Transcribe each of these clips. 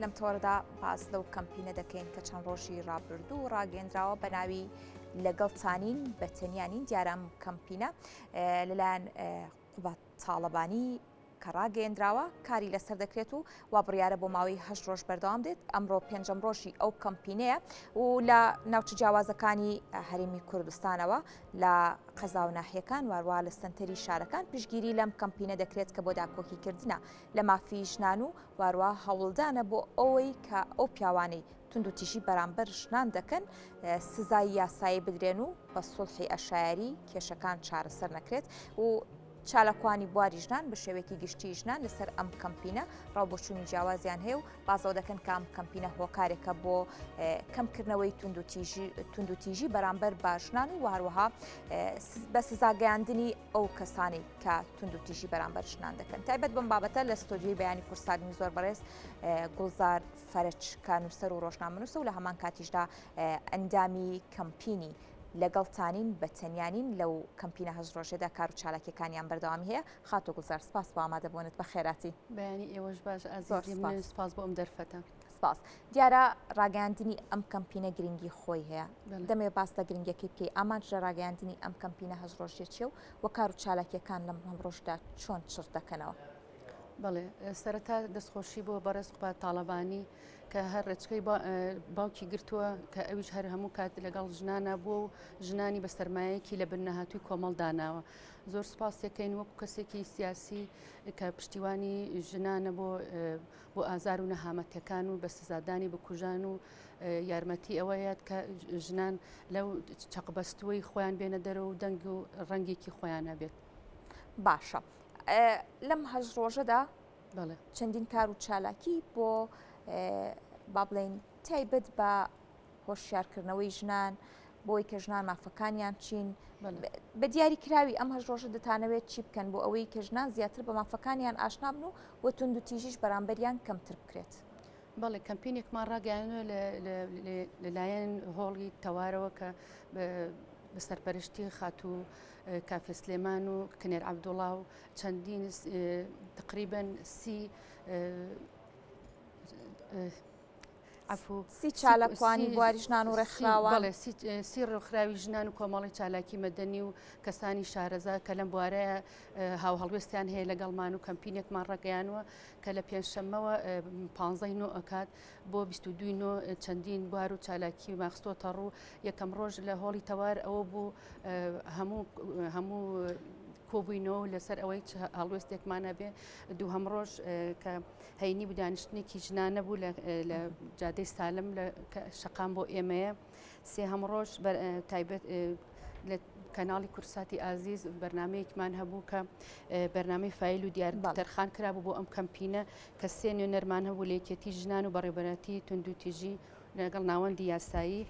لەم تۆڕەدا باس لەو کەمپینە دەکەین کە چەند ڕۆژی ڕابردوو ڕاگەندراوە بە ناوی لەگەڵتانین بە تەنیانین دیارە ئەم کەمپینە لەلایەن قوباد تاڵەبانی کە ڕاگەیەندراوە کاری لەسەر دەکرێت و وا بڕیارە بۆ ماوەی هەشت ڕۆژ بەردەوام دێت ئەمڕۆ پێنجەم ڕۆژی ئەو کەمپینەیە و لە ناوچە جیاوازەکانی هەرێمی کوردستانەوە لە قەزا و ناحیەکان واروا لە سنتەری شارەکان پشگیری لەم کەمپینە دەکرێت کە بۆ داکۆکیکردنە لە مافی ژنان و واروا هەوڵدانە بۆ ئەوەی کە ئەو پیاوانەی توندوتیژی بەرامبەر ژنان دەکەن سزای یاسایی بدرێن و بە سوڵحی ئەشایەری کێشەکان چارەسەر نەکرێت و چالاکوانی بواری ژنان بە شێوەیەکی گشتی ژنان لەسەر ئەم کەمپینە ڕاوبۆچوونی جیاوازیان هەیە و باسەوە دەکەن کە ئەم کەمپینە هۆکارێکە بۆ کەمکردنەوەی توندوتیژی بەرامبەر بە ژنان و هەروەها بە سزاگەیاندنی ئەو کەسانەی کە توندوتیژی بەرامبەر ژنان دەکەن تایبەت بەم بابەتە لە ستۆدیۆی بەیانی کوردستانی زۆر بەڕێز گوڵزار فەرەج کە نووسەر و ڕۆژنامەنووسە و لە هەمان کاتیشدا ئەندامی کەمپینی لەگەڵتانین بە تەنیانین لەو کەمپینە هەشت ڕۆژەدا کار و چالاکیەکانیان بەردەوامی هەیە خاتوو گوڵزار سپاس بۆ ئامادەبوونت بە خێراتی. بەیانی ئێوەش باش ئازیزی من سپاس بۆ ئەم دەرفەتە. سپاس. دیارە ڕاگەیاندنی ئەم کەمپینە گرنگی خۆی هەیە. دەمەوێت باس لە گرنگیەکەی بکەی ئامانج لە ڕاگەیاندنی ئەم کەمپینە هەشت ڕۆژیە چیە و وە کار و چالاکیەکان لەم هەم ڕۆژدا چۆن چڕ دەکەنەوە؟ بەڵێ سەرەتا دەستخۆشی بۆ بەڕێز قوباد تاڵەبانی کە هەر ڕێچکەی باوکی گرتووە کە ئەویش هەر هەموو کات لەگەڵ ژنانە بووە و ژنانی بە سەرمایەکی لە بن نەهاتووی کۆمەڵ داناوە زۆر سپاسیەکەین وەکو کەسێکی سیاسی کە پشتیوانی ژنانە بۆ بۆ ئازار و نەهامەتەکان و بە سزادانی بکوژان و یارمەتی ئەوەیە کە ژنان لەو چەقبەستووەی خۆیان بێنە دەرەوە و دەنگ و ڕەنگێکی خۆیان هەبێت. باشە لەم هەشت ڕۆژەدا چەندین کار و چالاکی بۆ با بڵێین تایبەت بە هۆشیارکردنەوەی ژنان بۆی کە ژنان مافەکانیان چین بە دیاری کراوی ئەم هەش ڕۆژە دەتانەوێت چی بکەن بۆ ئەوەی کە ژنان زیاتر بە مافەکانیان ئاشنا بن و و توندوتیژیش بەرامبەریان کەمتر بکرێت. بەڵێ کەمپینێکمان ڕاگەیانوە لەلایەن هۆڵی تەوارەوە کە بە سەرپەرشتی خاتوو کافێ سلێمان و کنێر عەبدوڵا و چەندین تقریبن سی سی چالاکوانی بواری ژنان و ڕێکخراوان سی ڕێکخراوی ژنان و کۆمەڵی چالاکی مەدەنی و کەسانی شارەزا کە لەم بوارەیە هاوهەڵوێستیان هەیە لەگەڵمان و کەمپینێکمان ڕەگەیانوە کە لە پێنجشەممەوە پانزەی نۆ ئەکات بۆ 22 نۆ چەندین بوار و چالاکی ماخستۆتە ڕوو یەکەم ڕۆژ لە هۆڵی تەوار ئەوە بوو هەموو هەموو کۆبووینەوە لەسەر ئەوەی هەڵوێستێکمان هەبێ دووهەم ڕۆژ کە هەینی بوو دانیشتنێکی ژنانە بوو لە جادەی سالم لە شەقام بۆ ئێمەیە سێهەم ڕۆژ تایبەت لە کەناڵی کورساتی ئازیز بەرنمەیەکمان هەبوو کە بەرنمەی فیل و دیار تەرخان کرابوو بۆ ئەم کەمپینە کە سێ نوێنەرمان هەبوو لە یەکێتی ژنان و بەڕێوبەرەتی توندوتیژی لەگەڵ ناوەندی یاسایی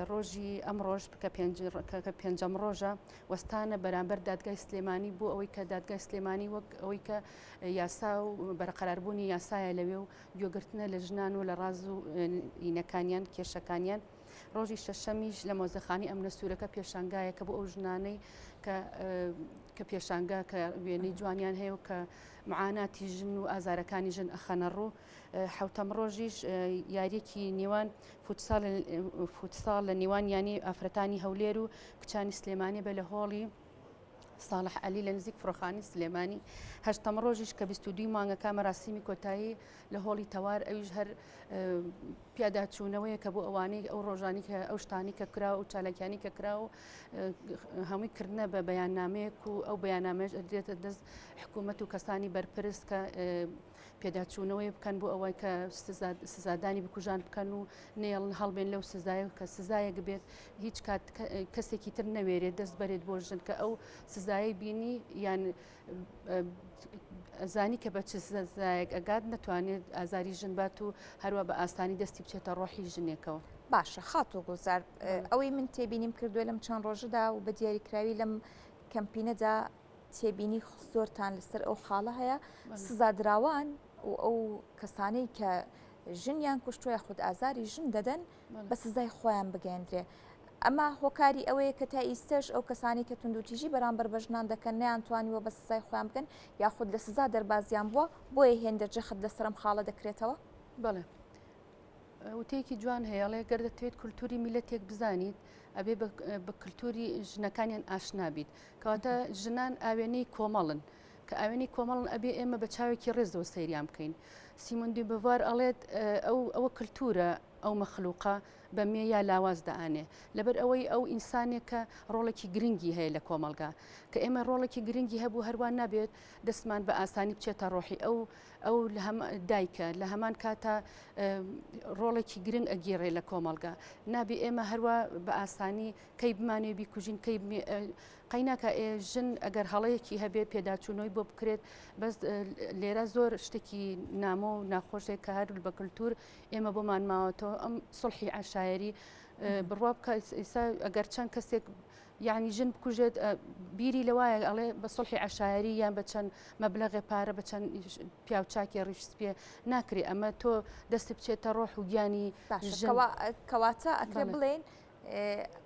ڕۆژی ئەم ڕۆژ کە پێنجەم ڕۆژە وەستانە بەرامبەر دادگای سلێمانی بۆ ئەوەی کە دادگای سلێمانی وەک ئەوەی کە یاسا و بەرقەراربوونی یاسایە لەوێ و گوێگرتنە لە ژنان و لە ڕاز و ئینەکانیان کێشەکانیان. ڕۆژی شەشەمیش لە مۆزەخانی ئەمنە سوورەکە پێشانگایەکە بۆ ئەو ژنانەی کە کە پێشانگا کە وێنەی جوانیان هەیە و کە معاناتی ژن و ئازارەکانی ژن ئەخەنە ڕوو حوتەم ڕۆژیش یاریەکی نێوان فوتساڵ لە نێوان یانی ئافرەتانی هەولێر و کچانی سلێمانی بە لە هۆڵی ساڵح عەلی لە نزیک فڕۆخانی سلێمانی هەشتەم ڕۆژیش کە 22 مانگەکە مەراسیمی کۆتایی لە هۆڵی تەوار ئەویش هەر پیاداچوونەوەیە کە بۆ ئەوانەی ئەو ڕۆژانی کە ئەو شتانی کە کرا و چالاکیانی کە کرا و هەمووی کردنە بە بەیاننامەیەک و ئەو بەیاننامەیەش ئەدرێتە دەست حکوومەت و کەسانی بەرپرس کە پێداچوونەوەی بکەن بۆ ئەوەی کە سزادانی بکوژان بکەن و نێڵن هەڵبێن لەو سزایە کە سزایەک بێت هیچ کات کەسێکی تر نەوێرێت دەست بەرێت بۆ ژن کە ئەو سزایەی بینی یان زانی کە بە چ سزایەک ئەگات نەتوانێت ئازاری ژن بات و هەروە بە ئاسانی دەستی بچێتە ڕۆحی ژنێکەوە. باشە خاتوو گوڵزار ئەوەی من تێبینیم کردووە لەم چەند ڕۆژەدا و بە دیاریکراوی لەم کەمپینەدا تێبینی زۆرتان لەسەر ئەو خاڵە هەیە سزادراوان و ئەو کەسانەی کە ژنیان کوشتووە یاخود ئازاری ژن دەدەن بە سزای خۆیان بگەندرێ. ئەمە هۆکاری ئەوەیە کە تا ئیستەش ئەو کەسانی کە توندوتیژی بەرامبەر بە ژنان دەکەن نەیانتوانیوە بە سزای خۆیان بگەن یاخود لە سزا دەربازیان بووە بۆیە هێندە جەخت لەسەر ئەم خاڵە دەکرێتەوە؟ بەڵێ. وتەیەکی جوان هەیە ئەڵێ گەر دەتەوێت کولتوری میلەتێک بزانیت ئەبێ بە کللتوری ژنەکانیان ئاشنا بیت کەواتە ژنان ئاوێنەی کۆمەڵن کە ئاوێنەی کۆمەڵن ئەبێ ئێمە بە چاوێکی ڕێزەوە سەیریان بکەین سیمۆن دی بۆڤوار ئەڵێت ئەو ئەوە کللتورە ئەو مەخلوقە بە مێ یا لاواز دەئانێ لەبەر ئەوەی ئەو ئینسانێکە ڕۆڵێکی گرنگی هەیە لە کۆمەڵگا کە ئێمە ڕۆڵێکی گرنگی هەبوو هەروان نابێت دەستمان بە ئاسانی بچێتە ڕۆحی ئەو ئەو دایکە لە هەمان کاتا ڕۆڵێکی گرنگ ئەگێڕێ لە کۆمەڵگا نابێ ئێمە هەروە بە ئاسانی کەی بمانێ بیکوژین کەی قەیناکە ژن ئەگەر هەڵەیەکی هەبێ پێداچوونەوەی بۆ بکرێت بەس لێرە زۆر شتێکی نامۆ و ناخۆشێک کە هەر بە کللتور ئێمە بۆمان ماوەتەوە ئەم سڵحی عشایری بڕوا بکە ئێستا ئەگەر چەند کەسێک یانی ژن بکوژێت بیری لەوایە ئەڵێ بە سڵحی عشایری یان بە چەند مەبلەغێ پارە بە چەند پیاوچاکی ڕیش سپێ ناکرێ ئەمە تۆ دەست بچێتە ڕۆح و گیانی کەواتە ئەکرێ بڵێن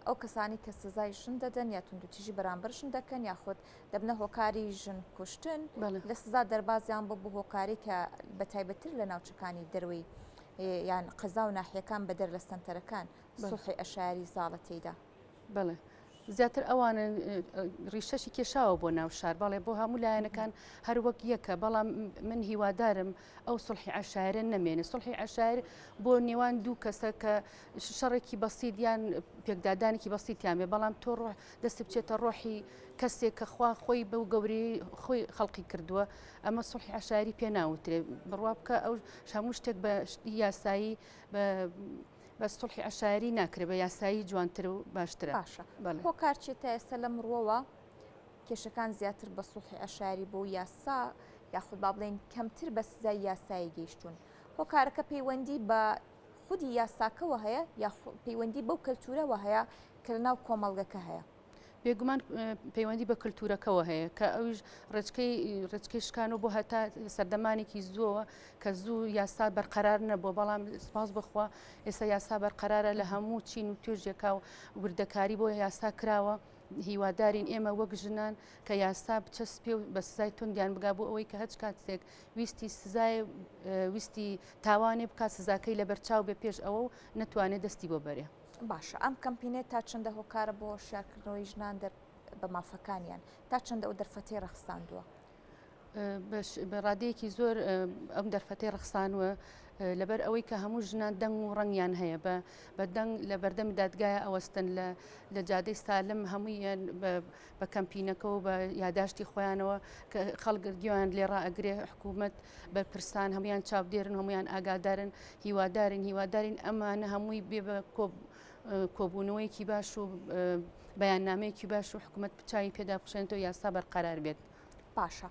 ئەو کەسانی کە سزای ژن دەدەن یا توندوتیژی بەرامبەر ژن دەکەن یاخود دەبنە هۆکاری ژن کوشتن لە سزا دەربازیان بۆ بۆ هۆکاری کە بە تایبەتتر لە ناوچەکانی دەروی یان قەزا و ناحیەکان بەدەر لە سنتەرەکان سوڵحی ئەشاری زاڵە تێیدا. بەڵێ زیاتر ئەوانە ڕیشەشی کێشاوە بۆ ناو شار بەڵێ بۆ هەموو لایەنەکان هەر وەک یەکە بەڵام من هیوادارم ئەو سڵحی عشاعرە نەمێنێ سڵحی عشاعر بۆ نێوان دوو کەسە کە شەڕێکی بەسیت یان پێکدادانێکی بەسیتیان بێ بەڵام تۆ ڕۆح دەست بچێتە ڕۆحی کەسێک کە خوا خۆی بەو گەورەی خۆی خەڵقی کردووە ئەمە سڵحی عشاعری پێ ناوترێ بڕوا بکە ئەو هەموو شتێک بە یاسایی بە بەس سوڵحی عەشایەری ناکرێ بە یاسایی جوانتر و باشترە. باشە هۆکار چیە تا ئێستا لەم ڕووەوە کێشەکان زیاتر بە سوڵحی عەشایەری بۆ یاسا یاخود با بڵێین کەمتر بە سزای یاسایی گەیشتوون هۆکارەکە پەیوەندی بە خودی یاساکەوە هەیە یا پەیوەندی بەو کەلتورەوە هەیە کە لەناو کۆمەڵگەکە هەیە؟ بێگومان پەیوەندی بە کللتورەکەوە هەیە کە ئەویش ڕێچکەی ڕێچکەی شکان و بۆ هەتا سەردەمانێکی زووەوە کە زوو یاسا بەرقەرار نەبووە بەڵام سپاس بخوا ئێستا یاسا بەرقەرارە لە هەموو چین و توێژێکا و وردەکاری بۆ یاسا کراوە هیوادارین ئێمە وەک ژنان کە یاسا بچەسپێ و بە سزای توندیان بگا بۆ ئەوەی کە هەچ کاتێک ویستی سزای ویستی تاوانێ بکات سزاکەی لەبەرچاو بێ پێش ئەوە و نەتوانێت دەستی بۆ بەرێ. باشە ئەم کەمپینە تا چەندە هۆکارە بۆ هۆشیارکردنەوەی ژنان دەر بە مافەکانیان تا چەندە ئەو دەرفەتەی ڕەخساندووە؟ بە ڕادەیەکی زۆر ئەم دەرفەتەی ڕەخسانوە لەبەر ئەوەی کە هەموو ژنان دەنگ و ڕەنگیان هەیە بە بە دەنگ لە بەردەم دادگایە ئەوەستن لە لە جادەی سالم هەموویان بە کەمپینەکە و بە یاداشتی خۆیانەوە کە خەڵک گوێیان لێ ڕائەگرێ حکوومەت بەرپرسان هەموویان چاودێرن هەموویان ئاگادارن هیوادارین هیوادارین ئەمانە هەمووی بێ بە کۆبوونەوەیەکی باش و بەیاننامەیەکی باش و حکوومەت چاوی پێدا بخشێنێتەوە یاسا بەرقەرار بێت. باشە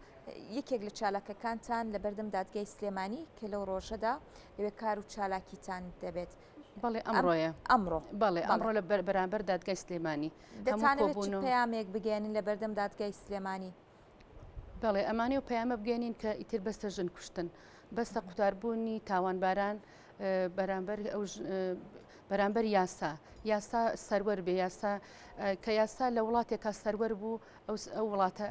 یەکێک لە چالاکەکانتان لە بەردەم دادگای سلێمانی کە لەو ڕۆژەدا لەوێ کار و چالاکیتان دەبێت. بەڵێ ئەمڕۆیە. ئەمڕۆ. بەڵێ ئەمڕۆ لە بەرامبەر دادگای سلێمانی. دەتانەوێت چ پەیامێک بگەیەنن لە بەردەم دادگای سلێمانی؟ بەڵێ ئەمانەوێ ئەو پەیامە بگەێنین کە ئیتر بەستە ژن کوشتن بەستە قوتاربوونی تاوانباران بەرامبەر ئەو بەرامبەر یاسا یاسا سەروەر بێ یاسا کە یاسا لە وڵاتێکا سەروەر بوو ئەو وڵاتە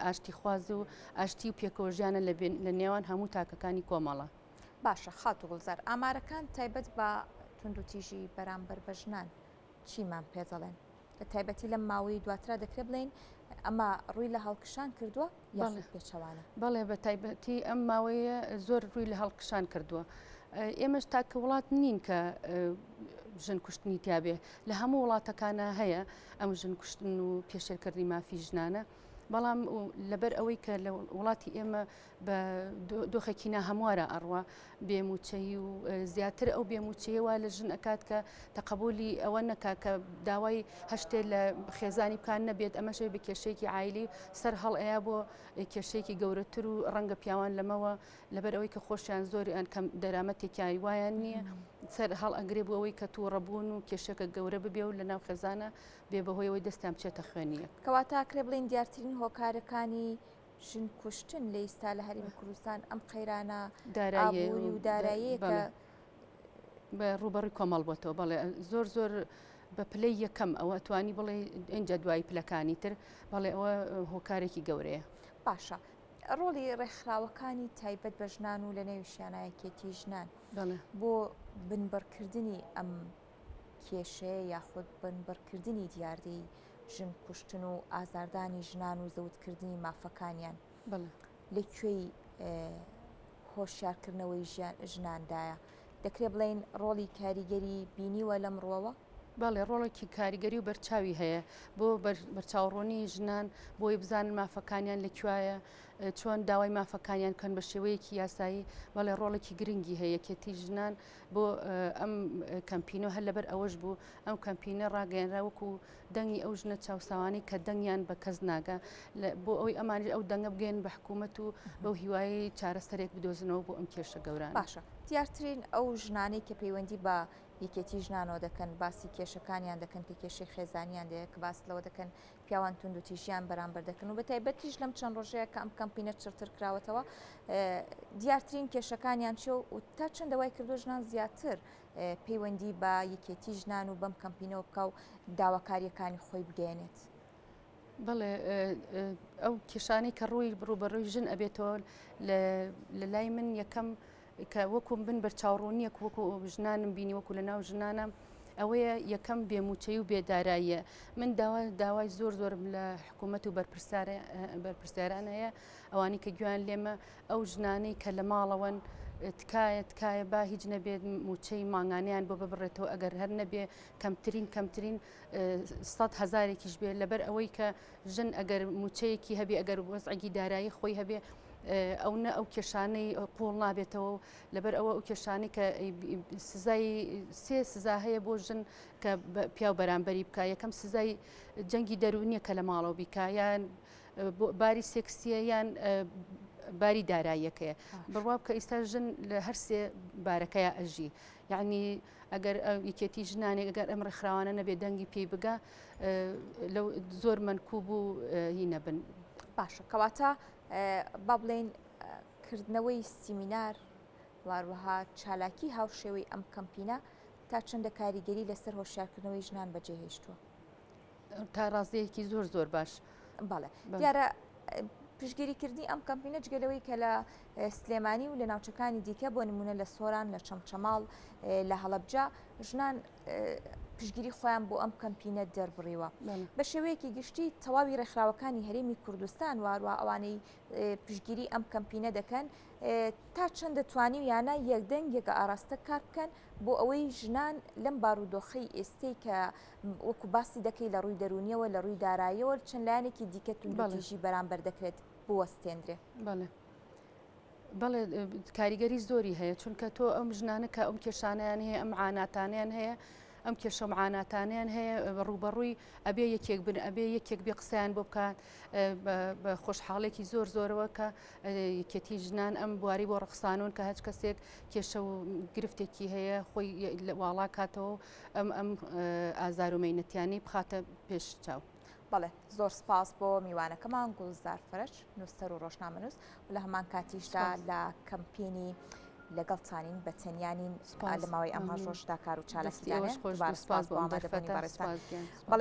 ئاشتی خواز و ئاشتی و پێکەوەژیانە لە نێوان هەموو تاکەکانی کۆمەڵە. باشە خاتوو گوڵزار ئامارەکان تایبەت بە توندوتیژی بەرامبەر بە ژنان چیمان پێ دەڵێن؟ بە تایبەتی لەم ماوەی دواترا دەکرێت بڵێین ئەمە ڕووی لە هەڵکشان کردووە یاخود پێچەوانە؟ بەڵێ بە تایبەتی ئەم ماوەیە زۆر ڕووی لە هەڵکشان کردووە. ئێمەش تاکە وڵات نین کە ژن کوشتنی تیابێ لە هەموو وڵاتەکانە هەیە ئەم ژن کوشتن و پێشێلکردنی مافی ژنانە بەڵام لەبەر ئەوەی کە لە وڵاتی ئێمە بە دۆخێکی ناهەموارا ئەڕوا، بێ مووچەیی و زیاتر ئەو بێ مووچەیە وا لە ژن ئەکات کە تەقەبولی ئەوە نەکا کە داوای هەر شتێ لە خێزانی بکات نەبێت ئەمەش بە کێشەیەکی عایلی سەر هەڵ ئەیا بۆ کێشەیەکی گەورەتر و ڕەنگە پیاوان لەمەوە لەبەر ئەوەی کە خۆشیان زۆریان کەم دەرامەتێکیان وایان نییە سەر هەڵ ئەگرێ بۆ ئەوەی کە تووڕەبوون و کێشەکە گەورە ببێ و لە ناو خێزانە بێ بەهۆیەوەی دەستیان بچێتە خوێنی یەک. کەواتە ئەکرێ بڵێین دیارترین هۆکارەکانی ژن کوشتن لە ئیستا لە هەرێمی کوردستان ئەم قەیرانە ئابووری و داراییە کە بە ڕووبەڕووی کۆمەڵ بۆتەوە بەڵێ زۆر زۆر بە پلەی یەکەم ئەوە توانی بڵێ ئینجا دوایی پلەکانی تر بەڵێ ئەوە هۆکارێکی گەورەیە. باشە. ڕۆڵی ڕێکخراوەکانی تایبەت بە ژنان و لە نێویشیانە یەکێتی ژنان بۆ بنبڕکردنی ئەم کێشەیە یاخود بنبڕکردنی دیاردەی ژن کوشتن و ئازاردانی ژنان و زەوتکردنی مافەکانیان لە کوێی هۆشیارکردنەوەی ژناندایە؟ دەکرێ بڵێین ڕۆڵی کاریگەری بینیوە لەم ڕووەوە؟ بەڵێ ڕۆڵێکی کاریگەری و بەرچاوی هەیە بۆ بەرچاوڕوونی ژنان بۆی بزانن مافەکانیان لە کوایە چۆن داوای مافەکانیان کەن بە شێوەیەکی یاسایی بەڵێ ڕۆڵێکی گرنگی هەیە یەکێتی ژنان بۆ ئەم کەمپینۆ هەر لەبەر ئەوەش بوو ئەم کەمپینە ڕاگەیەنرا وەکو دەنگی ئەو ژنە چاوساوانەی کە دەنگیان بە کەس ناگا بۆ ئەوەی ئەمانیش ئەو دەنگە بگەن بە حکوومەت و بەو هیوایەی چارەسەرێک بدۆزنەوە بۆ ئەم کێشە گەورانە. باشە دیارترین ئەو ژنانەی کە پەیوەندی بە یەکێتی ژنانەوە دەکەن باسی کێشەکانیان دەکەن کە کێشەی خێزانیان دەیە کە باس لەوە دەکەن پیاوان توندوتیژیان بەرامبەر دەکەن و بە تایبەتیش لەم چەند ڕۆژەیە کە ئەم کەمپینە چڕتر کراوەتەوە دیارترین کێشەکانیان چیە و تا چەندە وای کردو ژنان زیاتر پەیوەندی بە یەکێتی ژنان و بەم کەمپینەوە بکا و داواکارییەکانی خۆی بگەیەنێت. بەڵێ ئەو کێشانەی کە ڕووی ڕووبەڕووی ژن ئەبێتەوە لە لای من یەکەم کە وەکو بن بەرچاوڕوونیەک وەکو ژنانم بینی وەکو لە ناو ژنانە ئەوەیە یەکەم بێموچەی و بێداراییە من داوا داوای زۆر زۆرم لە حکوومەت و بەرپرسیاران هەیە ئەوانی کە گویان لێمە ئەو ژنانەی کە لە ماڵەوەن تکایە تکایە با هیچ نەبێت موچەی مانگانەیان بۆ ببڕێتەوە ئەگەر هەر نەبێ کەمترین کەمترین سەد هەزارێکیش بێ لەبەر ئەوەی کە ژن ئەگەر موچەیەکی هەبێ ئەگەر وەزعێکی دارایی خۆی هەبێ ئەو نە ئەو کێشانەی قوڵ نابێتەوە و لەبەر ئەوە ئەو کێشانەی کە سزای سێ سزا هەیە بۆ ژن کە پیاو بەرامبەری بکە یەکەم سزای جەنگی دەروونیە کە لە ماڵەوە بیکە یان باری سێکسیە یان باری داراییەکەیە بڕوا بکە ئیستا ژن لە هەر سێ بارەکەیا ئەژی یعنی ئەگەر یەکێتی ژنانێک ئەگەر ئەم ڕێکخراوانە نەبێ دەنگی پێی بگا لەو زۆر مەنکوب و هی نەبن. باشە کەواتە با بڵێین کردنەوەی سیمینار واروەها چالاکی هاوشێوەی ئەم کەمپینە تا چەندە کاریگەری لەسەر هۆشیارکردنەوەی ژنان بەجێهێشتووە؟ تا ڕاستەیەکی زۆر زۆر باش. بەڵێ دیارە پشتگیریکردنی ئەم کەمپینە جگە لەوەی کە لە سلێمانی و لە ناوچەکانی دیکە بۆ نمونە لە سۆران لە چەمچەماڵ لە هەڵەبجە ژنان پشتگیری خۆیان بۆ ئەم کەمپینە دەربڕیوە بە شێوەیەکی گشتی تەواوی ڕێکخراوەکانی هەرێمی کوردستان واروە ئەوانەی پشتگیری ئەم کەمپینە دەکەن تا چەند دەتوانیویانە یەکدەنگ یەکە ئاراستە کار بکەن بۆ ئەوەی ژنان لەم بارودۆخەی ئێستەی کە وەکو باسی دەکەی لە ڕووی دەروونیەوە لە ڕووی داراییەوە چەند لایەنێکی دیکە توندوتیژی بەرامبەر دەکرێت بوەستێندرێ. بەڵێ. بەڵێ کاریگەری زۆری هەیە چونکە تۆ ئەم ژنانە کە ئەم کێشانیان هەیە ئەم عاناتانیان هەیە ئەم کێشە معاناتانیان هەیە ڕووبەڕووی ئەبێ یەکێک بن ئەبێ یەکێک بێ قسەیان بۆ بکات بە خۆشحاڵێکی زۆر زۆرەوە کە یەکێتی ژنان ئەم بواری بۆ ڕەخسانون کە هەچ کەسێک کێشە و گرفتێکی هەیە خۆی واڵا کاتەوە ئەم ئەم ئازار و مەینەتیانەی بخاتە پێش چاو. بەڵێ زۆر سپاس بۆ میوانەکەمان گوڵزار فەرەج نووسەر و ڕۆژنامەنووس و لە هەمان کاتیشدا لە کەمپینی لەگەڵتانین بە تەنیا نین لە ماوەی ئەم هەشت ڕۆژدا کار و چالاکیدانێ. سپاس بۆ ئامادەبوونی بەڕێزتان. بەڵێ.